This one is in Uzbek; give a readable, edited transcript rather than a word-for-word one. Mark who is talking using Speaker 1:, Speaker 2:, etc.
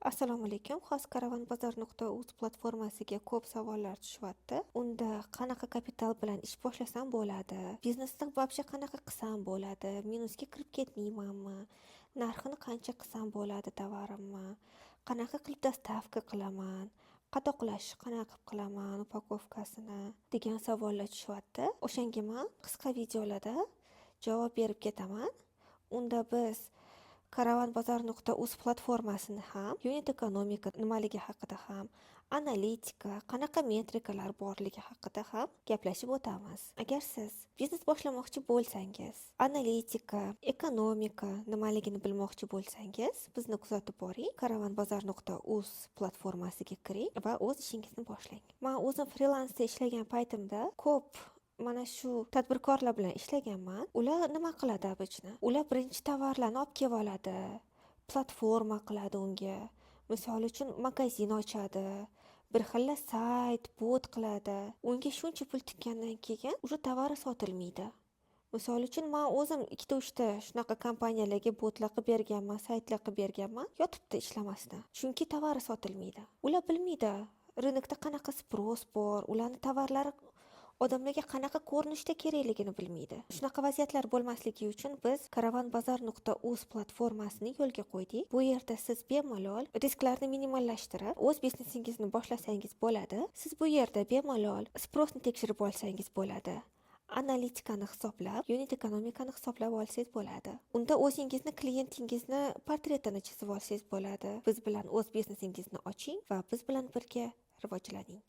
Speaker 1: Assalomu alaykum. Hozir karavanbozor.uz platformasiga ko'p savollar tushyapti. Unda qanaqa kapital bilan ish boshlasam bo'ladi? Biznesni вообще qanaqa qilsam bo'ladi? Minusga kirib ketmaymanmi? Narxini qancha qilsam bo'ladi tovarimni? Qanaqa qilib доставка qilaman? Qadoqlashni qanaqa qilib qilaman, упаковка sini degan savollar tushyapti. O'shanga man qisqa videolarda javob berib ketaman. Unda biz karavanbozor.uz platformasini ham, юнит экономика nimaligi haqida ham, analitika, qanaqa metrikalar borligi haqida ham gaplashib o'tamiz. Agar siz biznes boshlamoqchi bo'lsangiz, analitika, ekonomika nimaligini bilmoqchi bo'lsangiz, bizni kuzatib boring. karavanbozor.uz platformasiga kiring va o'z ishingizni boshlang. Man o'zim frilansda ishlagan paytimda ko'p mana shu tadbirkorlar bilan ishlaganman. Ular nima qiladi обычно? Ular birinchi tovarlarni olib kelib oladi, platforma qiladi unga. Misol uchun, magazin ochadi, bir xilla sayt, bot qiladi. Unga shuncha pul tikkandan keyin уже tovari sotilmaydi. Misol uchun, man o'zim ikkita, uchta shunaqa kompaniyalarga botlar qilib berganman, saytlar qilib berganman, yotibdi ishlamasdan. Chunki tovari sotilmaydi. Ular bilmaydi, рынок da qanaqa спрос bor, ularni tovarlari odamlarga qanaqa ko'rinishda kerakligini bilmaydi. Shunaqa vaziyatlar bo'lmasligi uchun biz karavanbozor.uz platformasini yo'lga qo'ydik. Bu yerda siz bemalol risklarni minimallashtirib, o'z biznesingizni boshlasangiz bo'ladi. Siz bu yerda bemalol спрос ni tekshirib olsangiz bo'ladi. Analitikani hisoblab, юнит ekonomikani hisoblab olsangiz bo'ladi. Unda o'zingizni klientingizni portretini chizib olsangiz bo'ladi. Biz bilan o'z biznesingizni oching va biz bilan birga rivojlaning.